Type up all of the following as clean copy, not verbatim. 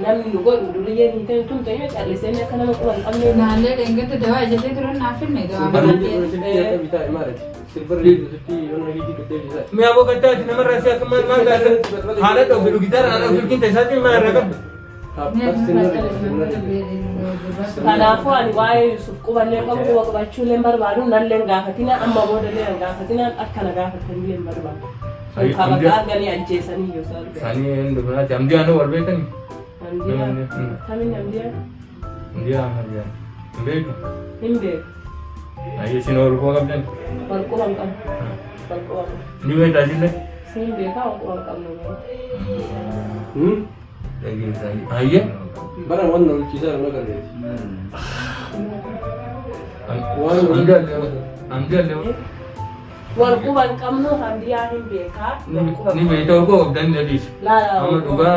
Namni nu godhu duriyyeen hin ta'in tun ta'ee callisee inni akka nama quba hin qabne. Naallee dheengadda dawaa ijatee turan naaf finne dawaa Silbarri manaa jiru ta'e. silkii akka bitaa maali? Silbarri jiru silkii yoon nagii bittee bitaa. Mi'a boqotaa ati namarraa si akka maal maal taasisa? Haala dhoofi dhugitaara haala dhoofi keessatti maal irraa qabdu? Kanaafuu ani waa'ee Yusuf quballee qabu quba qabachuullee hin barbaadu nallee hin gaafatina amma boodallee hin gaafatina akka na gaafatanillee hin barbaadu. Sun kabaka arganii ajjeesanii yoo isaan. Sanii hin dubbinaati. Amdii aanuu wal beekani? Hamdiyaa. Kamiin hamdiyaa? Amdii aanuu hin beeku. Hin beeku. Ayyee isin wal quba qabdan? Wal quba hin qabnu. Wal quba hin qabnu. Ni beektaa isinillee? Siin beekaa wal quba hin qabnu. Dhageessaa. Ayyee. Bara waan lolchiisaa nama gargaarti. Amdii allee. Amdii allee. Wal quba hin qabnu hamdiyaa hin beekaa. Wal quba Ni beektaa wal quba qabdan ni dhageessu. Laa laa. Amma dhugaa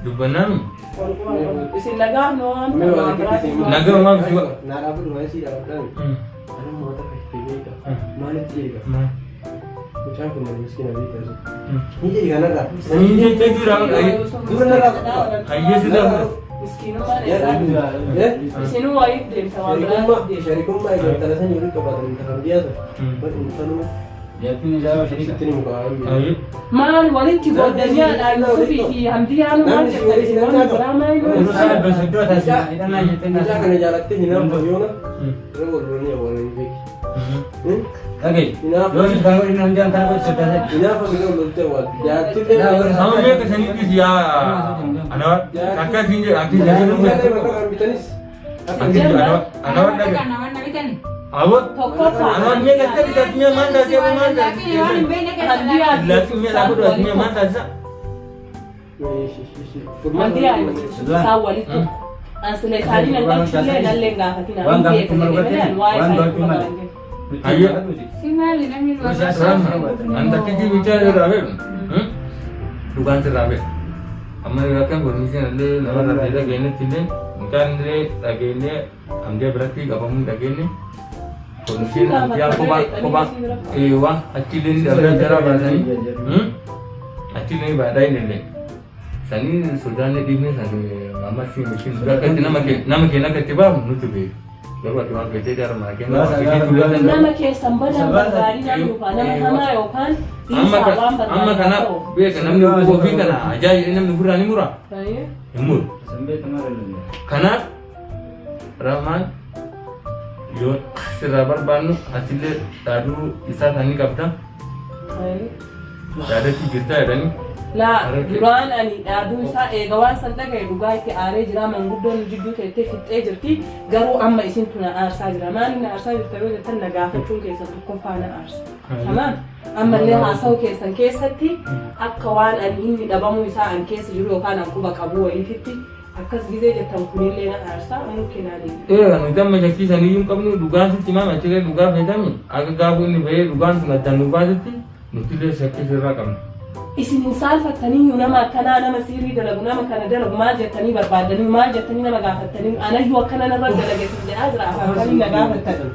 dubbannaan Wal quba hin qabnu. Isin nagaa nu waan Mee waan waan biraati. Nagaa maaf si godha? Naa dhaabbatu waan sii dhaabbatan. Ani moota fayyadee beeka. Maalitti jeeka? Mucaan kun nama miskiina beeka. Ni jedhi kanarraa. Ni jettee jira. Dura narraa kutaa. Hayyee si dhaabna. Miskiinummaan eessaa? Isinuu wayiif deemta waan biraatiif deemta. Sharikummaa intala san yeroo qabaatan intala biyyaa sana. Bar intaluma Jaartiin isaa shariika. sitti ni mukaa. Hayyee. Maal walitti gooddanii haadha Yusufii fi Hamdiyaan maal Namni si jettanii waliin waan nyaata. biraa maal Yeroo sana basaddoo taasisa. Hidhannaa jettee Mucaa kana jaalattee hinaafa yoona. Mm. Irra wal lolanii awwaalanii beeki. Dhagaye. Yoo si kan godhin hamdiyaan kana godhi sodaa sadii. Hinaafa bira wal loltee awwaalti. Jaartillee Amma meeqa sanii dhiisi yaa anawar akka siin jedhu akka siin jedhu jaartillee bakka kan bitanis. akka siin jedhu anawar dhabe Kan namoonni bitani. awwa Tokkoffaa. anawar meeqa akka bitaas mi'a maal taasisa maal Laakiin waan hin taasisa beekne keessa Hamdiyaa fi laakiin mi'a laa godhu as mi'a maal taasisa Hamdiyaa isaan walitti tokko. Ansila isaanii nan galchullee nallee hin gaafatina. Waan Hin gaafachuu beeka malu jedhee malee gartee ani waa'ee waan isaanii gaafachuu quba malu. qaban jiru. Hayyee. Si maali namni Rahma an takkichi bichaa irraa beeku dhugaan sirraa beeku amma akka information illee namarraa ta'e dhageenyetti illee mucaan illee dhageenyee amdiyaa biratti qabamuu dhageenye information amdiyaa kophaa kophaa eewwa achillee ni dhabee jara baasanii achillee ni baadhaa inni illee sanii sodaan dhiibne sanii amma si mishin akka itti nama nama keenya akka itti baamu nuti beeku garuu ati waan feetee jara mana keenya waan feetee tullaa danda'u. Nama keessan badaa barbaadinaa yookaan nama hamaa yookaan Amma dhiisaa waan amma kana barbaadinaa ta'u. beeka namni ofii kana ajaa'ibni namni ofirraa ni mura hin muru. Kanaaf Rahmaan yoo sirraa barbaannu atillee dhaaduu isaa kan ni qabda. Yaadatti jirta jedhanii. Laa duraan ani dhaaduu isaa eega waan san dhagaye dhugaa itti aaree jira manguddoon jidduu teettee fixxee jirti garuu amma isintu na aarsaa jira maali na aarsaa jirta yoo jettan na gaafachuun keessan tokkoffaa na aarsa tamaam ammallee haasa'u keessan keessatti akka waan ani inni dhabamuu isaa an keessa jiru yookaan an quba qabuu wayiititti akkas gizee jettan kunillee na aarsa mumkin ani Ee nuti amma shakkii saniyyuu hin qabnu dhugaan sitti himaa achillee dhugaa feetami akka gaafa inni bahee dhugaan sun addaan nu baasitti nutillee shakkii sirraa qabna. Isin hin saalfattaniyyuu nama akkanaa nama siirii dalagu nama kana dalagu maal jettanii barbaaddanii maal jettanii nama gaafattanii anayyuu akkana narra dalage sin jedhaa jira afaan kamiin na gaafattan.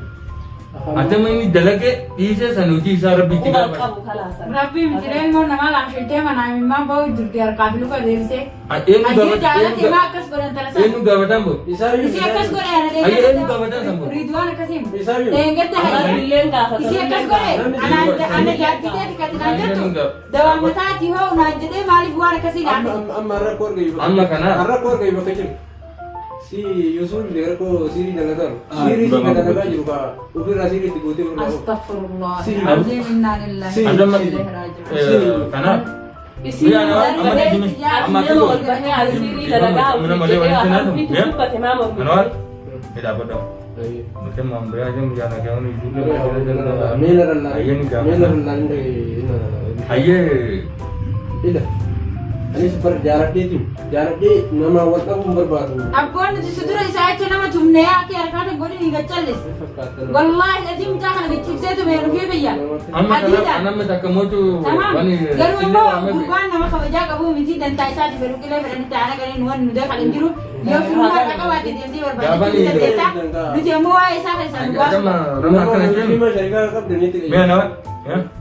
Atama inni dalage dhiisee san hojii isaa rabbi itti Quba gaafata. qabu kalaasan. Rabbi miti ilmoon namaa laamshettee manaa imimmaan ba'uu jirti harkaa fi luka deebisee. Eenyu Hayyuu gaafata jaalate maa akkas godhan tala sana. eenyu gaafataan boo? Isii akkas godhe ana Hayyuu eenyu deeggarta. gaafataan san boo? Ridwaan akkasiin. Isaayyuu. Deeggarta hayyuu. Rabbiilleen gaafatan. Isii akkas godhe ana ana jaartii teeti kati naan jettu. Dawaa mataatii hoo naan jedhee maaliif waan akkasii naan Amma amma rakkoo argayu. Amma kana Rakkoo argayu bakka jiru. Si Yusuf illee rakkoo siirii dalagaa jiru. Siirii si dalagaa jiru kaa ofirraa siirii itti gootee ofirraa oolu. Astaghfirullah. Si- Alazim inna lillahi Si- wa Adama- inna ilaihi raji'un. kanaaf Isin Guyyaa nama amma dhibime amma nama wal bahee ani siirii dalagaa Nama malee ofii jedhee walitti afaan naatu. ofiitti dubbate maa mormite. Anwar hidhaa godhamu. Nuti amma ambayyaa jennu jaana keewwan ijoollee Meela rallaa. Hayyee ni Meela gaafata. rallaa ni Hayyee Ila. Anis bar jaaladheetiin jaaladhee nama wal dhabuu hin barbaadu. Abboon nuti si dura isaa jecha nama tumnee akka harkaan hin godhin hin gaccallis. Fakkaatan. Wallaahi lazii mucaa kana gaccibsee tumee dhufee biyya. amma kanaaf Adiidha. anamma takka mootu Tamam. wani Garuu sillee immoo waamee gurbaan nama kabajaa qabu miti dantaa isaati fedhu qilee fedhanitti aana galeen waan nu deekan hin jiru. Yoo firummaa irraa qabaate deemtee barbaadachuu ni dandeessa. Nuti ammoo waa'ee isaa keessaa nu baasu. Adama nama akkana jennu Nama sharikaa qabdanitti mee anawar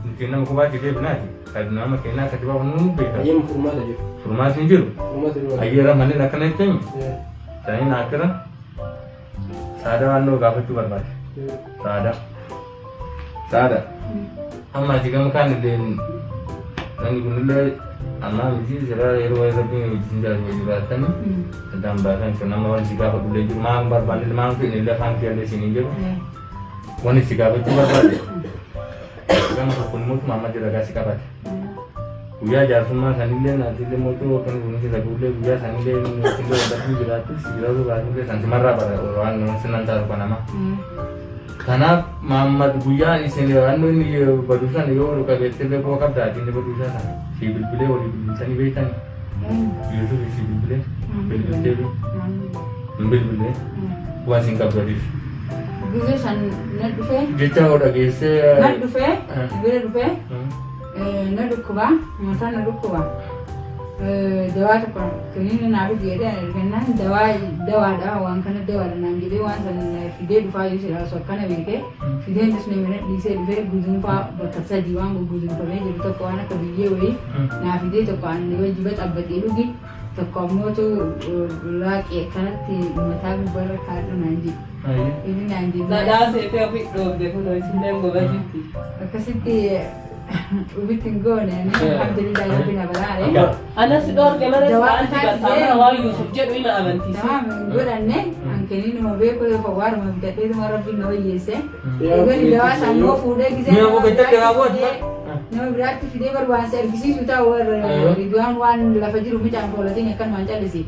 nuti nama kophaa jedhee binaati. Kan nama kennaa akka dibaa nu beeka. Ayyem furmaata jiru. Furmaati hin jiru. Furmaata jiru. Ayyeera malee akkana jechuun saniin akkira saada waan nu gaafachuu barbaade. Saada. Saada. Amma ati gama kaan illee namni kunillee amma miti jira yeroo wayii rabbiin wajjin jiraatu jiraatani addaan baasan sun nama wanti si gaafatu illee jiru maan barbaanne maan fe'in illee afaan kiyya siin hin jiru wanti si gaafachuu barbaade gama tokkoon immoo amma jira gaasi qabate. Guyyaa jaarsummaa sanillee naatillee mootuu yookiin kunuunsi saguullee guyyaa sanillee illee waldhabbii jiraattus jiraatu baatullee san simarraa bara waan sinan taatu kanama. Kanaaf Mahammad guyyaa isin waan inni baduu sana yoo qabeettillee koo qabda ati inni baduu isaa sana si bilbilee walii bilbiltanii beektanii Yusuf si bilbilee bilbiltee hin bilbilee waan isin qabdu adiif. Gizee san na dhufee Jecha hoo dhageessee. na dhufee bira dhufee na dhukkuba mataa na dhukkuba dawaa tokko kiniina naa fidi jedhee argannaan dawaa dawaadha waan kana dawaadha naan jedhee waan san fidee dhufaa jiru silaa osoo akkana beekee fideen dhufne mana dhiisee dhufee guduunfaa bakka sadii waan guduunfamee jiru tokko waan akka biyyee wayii naa fidee tokko ani wajji baxabbaxee dhugi tokko ammootu laaqee akkanatti mataa gubbaarra kaadhu naan jedhe. Inni naan jedhe. Dhadhaa seetee ofii dhoofde kun isilleen gobajitti. Akkasitti ofitti hin goone ani alhamdulillah rabbi na baraare. Anas dhoorge mana Dawaa sa'aan taatee- dibataa waan Yusuf jedhu ima amantiise. Tamam hin godhanne hanqinni beeku fawwaaruma bitadheetuma rabbi na wayyeesse. Eegani dawaa san immoo fuudhee gisee Mi'a nama koo biraatti bittee dawaa fidee- nama biraatti fidee barbaanse argisiisu ta'a warra Ridwaan waan lafa jiru mucaan foolatiin akkanumaan callisi.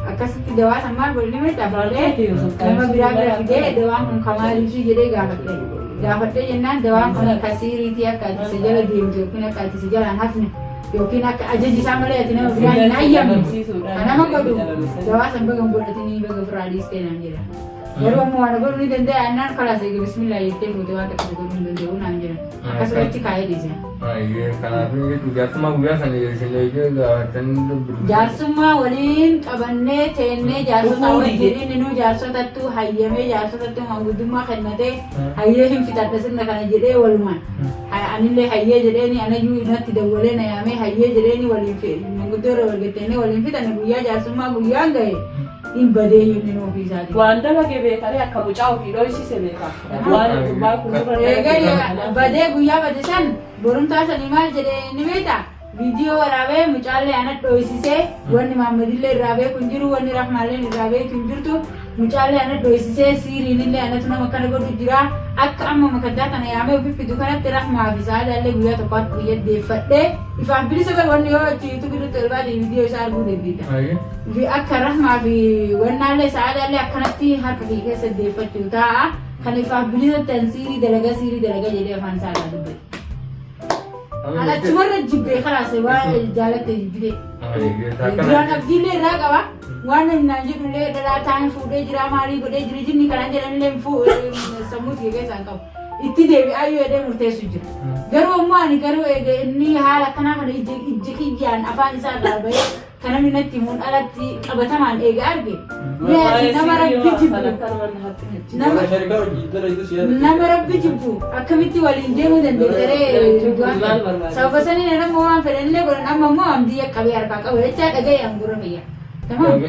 Akkasitti dawaa san maal godhani beektaa fuudhee nama biraa bira fidee dawaan kun kamaaliifi jedhee gaafadhe. Gaafadhee jennaan dawaan kun kasiiriitii akka ati isa jala deemtu yookiin akka ati isa jalaan hafne yookiin akka ajaji isaa malee ati nama biraa hin hayyamne. Kanama godhu dawaa san baga hin godhatinii baga ofirraa dhiistee naan jedha. Garuu ammoo waan godhuu ni danda'a jennaan kalaas eega bismillah jettee fuute waan takka si godhuu hin danda'u naan jedha. Akkasumatti kaa'ee dhiise. Kanaaf jechuun jaarsummaa guyyaa sana isin eegee gaafatanii bilbiluu. Jaarsummaa waliin qabannee teennee jaarsota wajjin inni nuu jaarsotattuu hayyamee jaarsotattuu manguddummaa kennatee hayyee hin fixadha sirna kana jedhee walumaan. Anillee hayyee jedheeni anayyuu natti dawwalee na yaamee hayyee jedheeni waliin manguddoo irra wal gatteenee waliin fixanne guyyaa jaarsummaa guyyaan gahe hin badee inni nuu ofii isaatii. Waan dalage beekanii akka mucaa ofii dhoysise beeka. Waan gurbaa kun dura Egaa badee guyyaa bade san borumtaa sanii maal jedhee ni beektaa? Viidiyoo waraabee mucaallee ana dhoysisee wanni Maammadillee irraa beeku hin jiru wanni Rahmaallee irraa beeku hin jirtu mucaallee ana dhoysisee siiriinillee anatu nama akkana godhu jira akka amma makaddaa kana yaamee ofi fidu kanatti Rahmaa fi Saadaallee guyyaa tokko akka guyyaa deeffadhee ifaaf bilisa bar wanni yoo achi yuutuubii irratti ol baate viidiyoo isaa arguu dandeetta. Fi akka Rahmaa fi wannaallee Saadaallee akkanatti harka kee keessa deeffachuu taa'a kan ifaaf bilisa ta'an siirii dalaga siirii dalaga jedhee afaan isaa irraa dubbate. Achumarra jibbee kalaas waan jaalatte jibbite. Duraan abdiillee irraa qaba. Waan namni naan jedhullee dhalaa ta'an fuudhee jira maalii godhee jira jinni kanaan jedhanillee sammuu kiyya keessaa hin qabu. Itti deebi'aa yoo jedhee murteessu jira. Garuu ammoo ani garuu eega inni haala akkanaa kana ija kiyyaan afaan isaa irraa bahee kan namni natti himuun alatti qabatamaan eega arge. Mee ati nama rabbi jibbu Nama sharikaa hojii dalagu si yaada. nama rabbi jibbu akkamitti waliin deemuu dandeettaree Ridwaan sababa saniin nama waan fedhanillee godhan amma immoo amdiyya qabee harkaa qaba jechaa dhaga'e angura fayya. Tamam.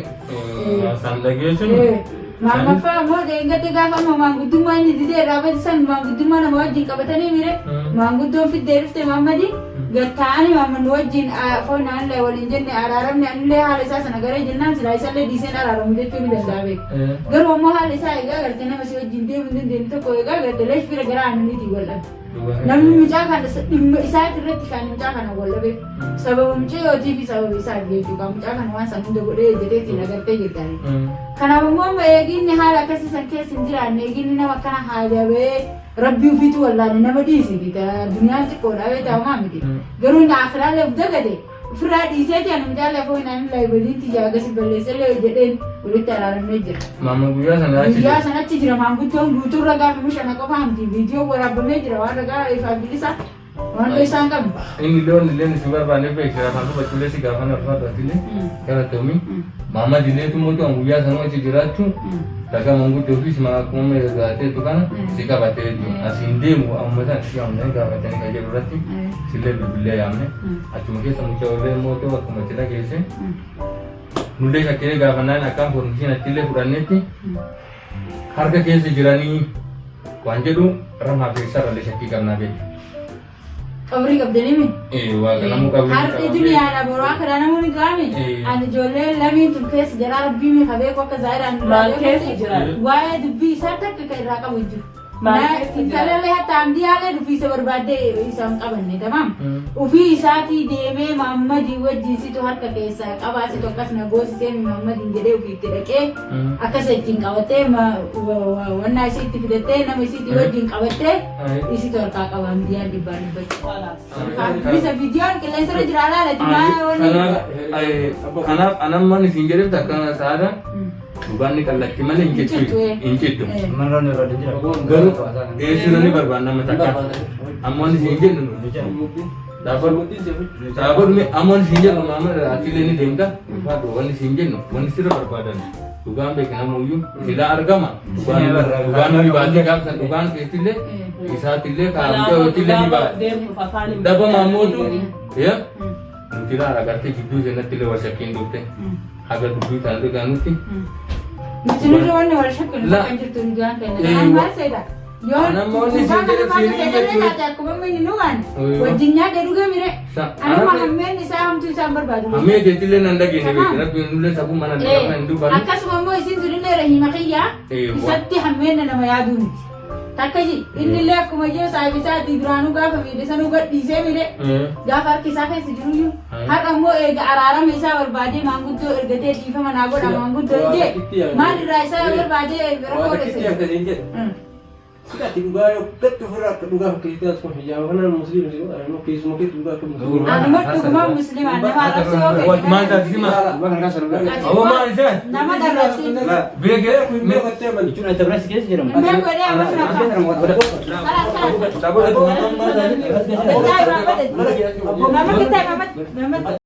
San dhageessuun. Maammaffaa ammoo deengatti gaafa amma maanguddummaa inni didee irraa badisan maanguddummaa nama wajjin qabatanii mire maanguddoon fiddee dhufte maammadi gatta'anii maammannu wajjin foon anillee waliin jenne araaramne anillee haala isaa sana garee jennaan silaa isallee dhiiseen araaramu jechuu ni danda'a beeku. Garuu ammoo haala isaa egaa garte nama si wajjin deemuu hin dandeenye tokko egaa garte leesh fira gara aannaniitiin wal dhabe. Namni mucaa kana dhimma isaati irratti kan mucaa kana wal dhabe. Sababa mucayyootii fi sababa isaati jechuudha. Mucaa kana waan san hunda godhee hojjeteetiin agartee jirtani. Kanaaf immoo amma eeginni haala akkasii san keessa hin jiraanne eeginni nama akkana haajabee rabbii ofiitu wallaale nama dhiisiti. Duniyaan xiqqoodha beektaa homaa miti. Garuu inni akiraalee of dagate ofirraa dhiiseeti ani mucaa lafoo hin ani laayibadiitti jaagasi balleessellee jedheen walitti araaramee jira. Maama guyyaa sana achi Guyyaa san achi jira maanguddoon guutuurra gaafa bishana qofa miti viidiyoo waraabamee jira waan ragaa ifaaf bilisa Waan isaan qabnu. Inni loon illee si barbaanne beeksisa afaan dubbachuu si gaafa na barbaadillee galatoomii. Maamad illee tumootu guyyaa sanuu achi jiraachuu ragaa manguddoo fi sima akkuma gaateetu kana si qabatee jechuudha. Asiin deemu amma isaan si yaamne gaafatanii kan jedhu irratti sillee bilbilee yaamne achuma keessa mucaa illee mootuu akkuma itti dhageesse nullee shakkee gaafannaan akkaan foormishiin achillee fudhannetti harka keessa jiranii waan jedhu ramaa fi sararlee shakkii qabnaa beektu. Qabrii qabdanii mi? Waaqa namuu qabrii Har'i duniyaadha boroo akka namoonni du'ame. Ani ijoollee lamiin tun keessa jara rabbii mi qabee akka zaayiraan Maal keessa jiran? Waa'ee dubbii isaa takka kan irraa qabu hin jiru. Maal keessa jiran? Intalallee hatta amdiyaalee dubbii isa barbaaddee isa hin qabanne tamaam. Ufii isaatii deemee Maammadii wajjin situ harka keessaa qabaa situ akkas na goosisee Maammadiin jedhee ofiitti dhaqee akkas ittiin qabattee wannaa isiitti fidattee nama isiitti wajjin qabattee isitu harkaa qaba amdiyaan dhibbaan dhibbatti. Bisa viidiyoon qilleensa irra jira laala jimaa wanni. Kanaaf anamman isin jedheef akkana saada dhugaan ni qallatti malee hin cittu hin cittu. Garuu eessirra ni barbaanna nama takka. Ammoo isin jennu dhaabbatni ammoo isin jennu maama atiilee ni deemta wanni isin jennu wanni sirra barbaadan dhugaan beeknamuyyuu silaa argama dhugaan ni baatee gaafsan dhugaan keetillee isaatillee kaa'amteetillee ni baate. Deemuuf afaan hin Dhabama ammootu nuti laala agartee jidduu seenatti illee wal shakkiin dhufte haga dubbii sana dhugaanutti Nuti nurra wanni wal shakkiin kan jirtu dhugaan kenna. Kanaan maal seeta? Yoo dhugaa kana maal seeta taate akkuma inni nugaan wajjin nyaadhe dhugee mire. Anuma hammeen isaa hamtuu isaan barbaadu. Hammee keetillee nan dhageenne beekte rabbiin nullee sabuu mana dhaga'amna hin dubbannu. Akkasuma immoo isin tunillee rahima kiyyaa isatti hammeen nama yaaduu miti. Takka ji innillee akkuma jiru saahibi isaatii duraanuu gaafa miidhe sanuu gadhiisee mire gaafa harki isaa keessa jiruyyuu har'a immoo eega araarama isaa barbaadee maanguddoo ergatee dhiifama naa godha maanguddoo jee maal irraa isaa barbaadee rakkoo dheesse. Sidatti dhugaa yoo gatti ofirraa akka dhugaa fakkeessitee as kun hijaaba kanaan musliima si godha immoo keessuma keetti dhugaa akka musliima. Anuma dhuguma musliimaa nama arrabsuu yoo fedhe. Maal taasisi maal? Awwa maal isaan? Nama arrabsuu. Beekee Kun beekattee amani. Hin beeku jedhee ammas na fa'a. Kalaas kalaas. Dhaabbatni Nama kitaa Maamad. Maamad.